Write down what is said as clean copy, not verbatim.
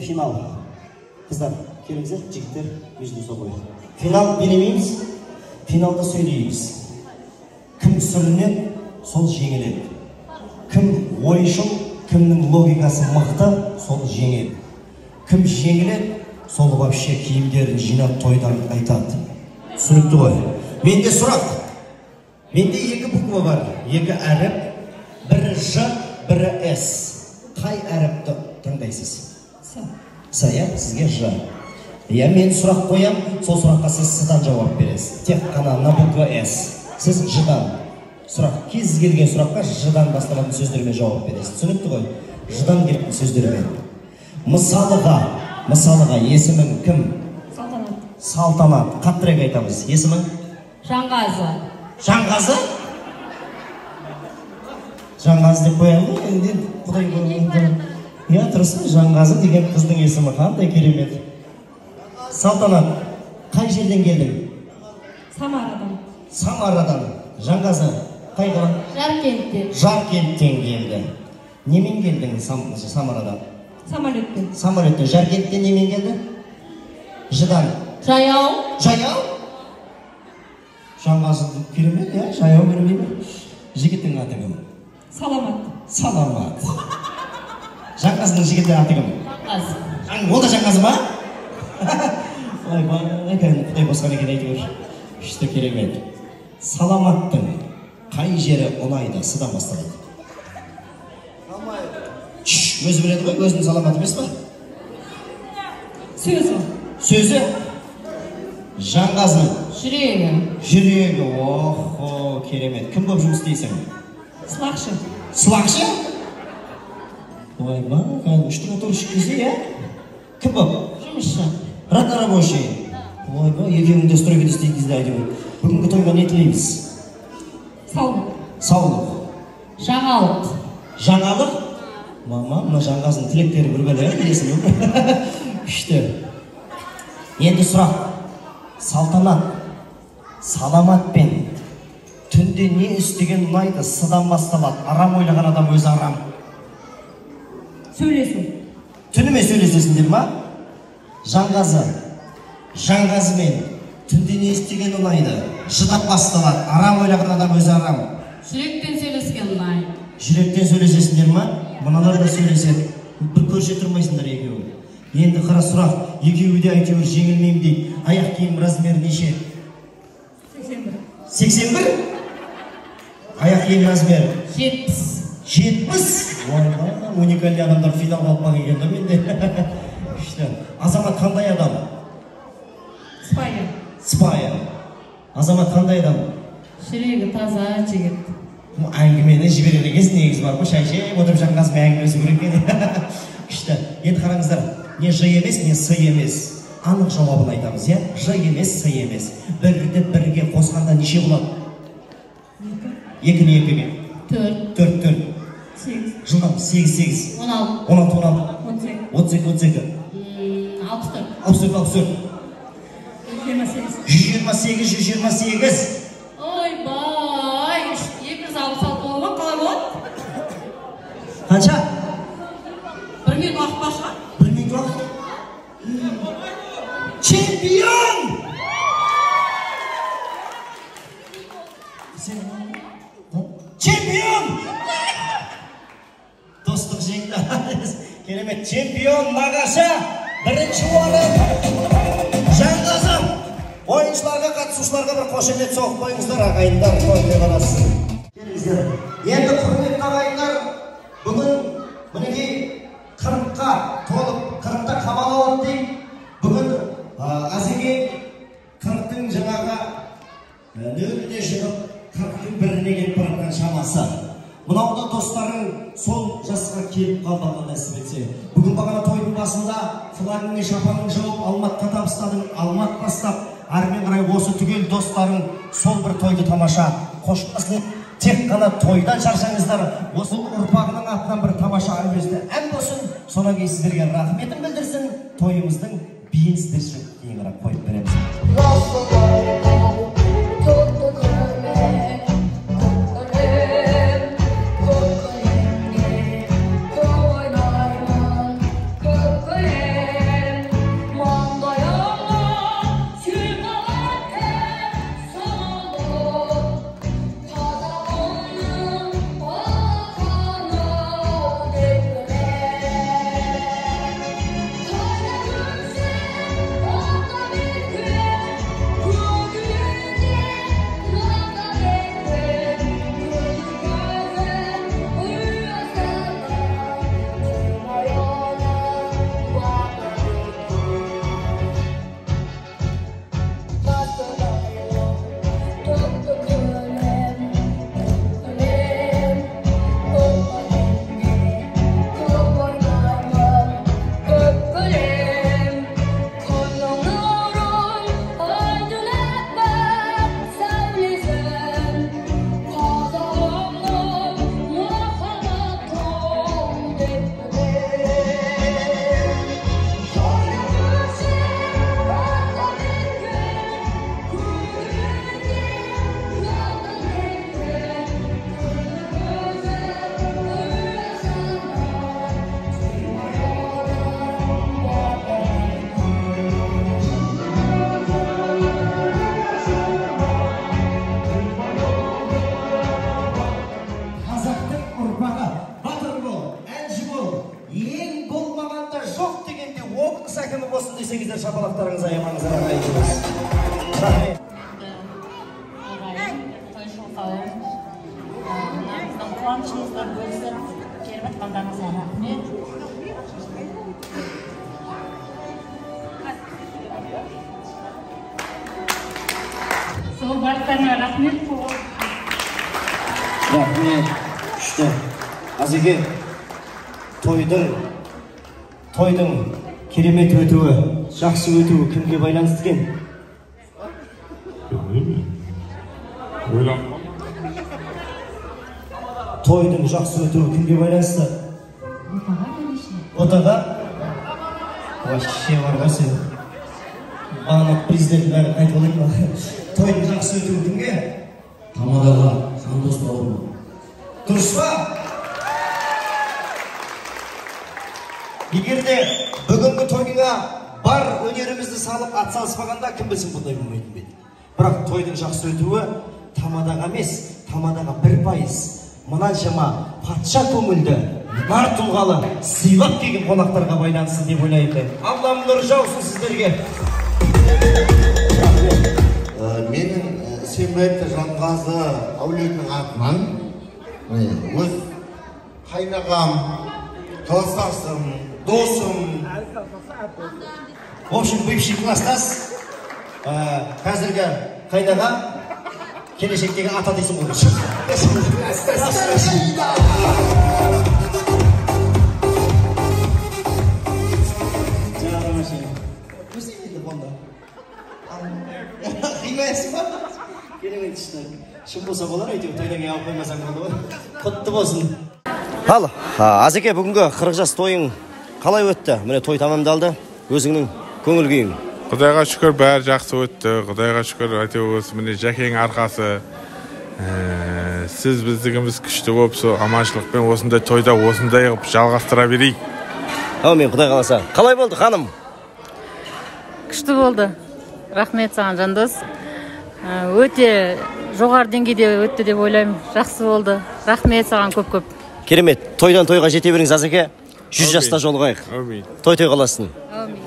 Финал. Қыздар, келіңіздер, жігіттер, между собой. Финал билемейміз, финалда сөйлейміз. Кім сүрінеді, сол жеңіледі. Кім ойшыл, кімнің логикасы мықты, сол жеңеді. Кім жеңіледі, сол вообще киімдерін жинап тойдан айтады. Түсінікті ғой. Менде сұрақ. Менде екі буква бар, екі әріп. Бірі Ж, бірі С. Қай әріпті таңдайсыз? С. С, иә? Сізге Ж. Иә, мен сұрақ қоям, сол сұраққа сіз С-дан жауап бересіз. Тек қана на буква С. Сіз Ж-дан. Сұрақ, кез келген сұраққа Ж-дан басталатын сөздермен жауап бересіз. Түсінікті ғой? Ж-дан келетін сөздермен. Мысалыға, есімің кім? Салтанат. Салтанат. Қаттырақ айтамыз. Есімің? Жанғазы. Жанғазы? Жанғазы деп қоямын ғой, енді Құдай қойған. Иә, дұрыс қой, Жанғазы деген қыздың есімі қандай керемет. Салтанат, қай жерден келдің? Самарадан. Самарадан. Жанғазы, қай қала? Жаркенттен. Жаркенттен келді. Немен келдің Самарадан? Самолетпен. Самолетпен. Жаркенттен немен келді? Жыдан. Жаяу. Жаяу? Жанғазы керемет, иә, жаяу бермей ме? Жігіттің аты кім? Саламат. Саламат. Жанғазының жігіттің аты кім? Жанғазы. Ол да Жанғазы ма? Ойбай, кәдімгі Құдай босқан екен әйтеуір. Күшті, керемет. Саламаттың қай жері ұнайды? Сыдан басталады. Шш, өзі біледі ғой, өзінің саламат емес па? Сөзі. Сөзі? Жанғазының. Жүрегі. Жүрегі, охо, керемет. Кім болып жұмыс істейсің? Сылақшы. Сылақшы? Ойбай, кәдімгі штукатурщик десе, иә? Кім болып? Жұмысшы. Разнорабочий. Ойбай, екеуің де стройкада істейтін кезде әйтеуір. Бүгінгі тойға не тілейміз? Саулық. Саулық. Жаңалық. Жаңалық? Мама, мына Жанғазының тілектері бір бәле, білесің бе? Күшті. Енді сұрақ. Салтанат, саламатпен түнде не істеген ұнайды? Сыдан басталады. Арам ойлаған адам өзі арам. Сөйлесу. Түнімен сөйлесесіңдер ма? Жанғазы, Жанғазымен түнде не істеген ұнайды? Жыдап басталады. Арам ойлаған адам өзі арам. Жүректен сөйлескен ұнайды. Жүректен сөйлесесіңдер ма? Мыналар да сөйлеседі. Бір көрше тұрмайсыңдар екеуің. Енді қара сұрақ, екеуі де әйтеуір жеңілмеймін дейді. Аяқ киім размері неше? 81. 81? Аяқ киім размері? 70. 70? Ойбай, уникальный адамдар финалға алып қалған екен да менде. Күшті. Азамат қандай адам? Сыпайы. Сыпайы. Азамат қандай адам? Жүрегі таза жігіт. Әңгімені жіберер екенсің, негізі бар ғой, шай ішіп отырып Жанғазымен әңгімелесу керек екен. Күшті. Енді қараңыздар, не Ж емес, не С емес. Анық жауабын айтамыз, иә? Ж емес, С емес. Бірді бірге қосқанда неше болады? Екі. Екіні екіге. Төрт. Төрт, төрт. Сегіз. Жылдам, сегіз, сегіз. 16. 16, 16. 32. 32, 32. 64. 64, 64. 128. 128, 128. Ойбай, 266 бола ма? Қалай болады? Қанша? 1 минут уақыт бар шығар. 1 минут уақыт? Чемпион! Чемпион! Достық жеңді. Керемет. Чемпион нағашы бірінші орын. Жанғазы. Ойыншыларға, қатысушыларға бір қошемет соғып қойыңыздар, ағайындар, той қаласы. Келіңіздер. Енді құрметті ағайындар, бүгін мінекей 40-қа толып, 40-та қамал алады дейік. Бүгін Азеке 40-тың жаңағы нөліне шығып, 40-тың біріне келіп бара жатқан шамасы. Мынау да достарың сол жасқа келіп қалды, Алла нәсіп етсе. Бүгін бағана тойдың басында флагыңмен шапаныңды жауып Алматқа табыстадың, Алмат бастап, әрмен қарай осы түгел достарың сол бір тойды тамаша қоштасын. Тек қана тойдан шаршаңыздар, осы ұрпағының атынан бір тамаша әуезді ән болсын. Содан кейін сіздерге рахметін білдірсін, тойымыздың биін сіздер үшін кейін қарап қойып береміз. Көк Жоқ дегенде облыс әкімі болсын десеңіздер, шапалақтарыңыз аямаңыздар, ағайынымыз. Рахмет. Ағайын, тойшыл қауым, мына біздің қуанышымызды бөлісіп келіп жатқандарыңызға рахмет. Сол барлықтарыңа рахмет. Рахмет. Күшті. Азеке, тойдың керемет өтуі, жақсы өтуі кімге байланысты екен? Білмеймін. Ойланып. Тойдың жақсы өтуі кімге байланысты? Отаға, конечно. Отаға? Вообще бар ғой сен. Бағана президент бәрін айтып алайын ба? Тойдың жақсы өтуі кімге? Тамадаға, Жандос бауырыма. Дұрыс па? Егер де бүгінгі тойға бар өнерімізді салып атсалыспағанда, кім білсін бұндай болмайтын бе еді. Бірақ тойдың жақсы өтуі тамадаға емес, тамадаға 1%. Мына жама патша көңілді, нар тұлғалы, сыйлап келген қонақтарға байланысты деп ойлаймын мен. Аллам нұр жаусын сіздерге. Менің Сембаевта Жанғазы әулетінің атынан өз қайнағам, кластасым, досым. В общем, бывший класстас, қазіргі қайнаға, келешектегі ата дейсің ғой. Қимайсың ба? Керемет ішті. Шын болса болар, әйтеуір тойдан кейін алып қоймасаң болды ғой. Құтты болсын. Ал, Азеке, бүгінгі 40 жас тойың қалай өтті? Міне той тамамдалды. Өзіңнің көңіл күйің. Құдайға шүкір, бәрі жақсы өтті. Құдайға шүкір, әйтеуір осы міне Жәкең арқасы. Сіз біздігіміз күшті болып, сол аманшылықпен осындай тойда осындай қылып жалғастыра берейік. Әумин, Құдай қаласа. Қалай болды, ханым? Күшті болды. Рахмет саған, Жандос. Өте жоғары деңгейде өтті деп ойлаймын. Жақсы болды. Рахмет саған көп-көп. Керемет. Тойдан тойға жете беріңіз, Азеке. 100 жаста жолығайық. Әумин. Той той қаласын. Әумин.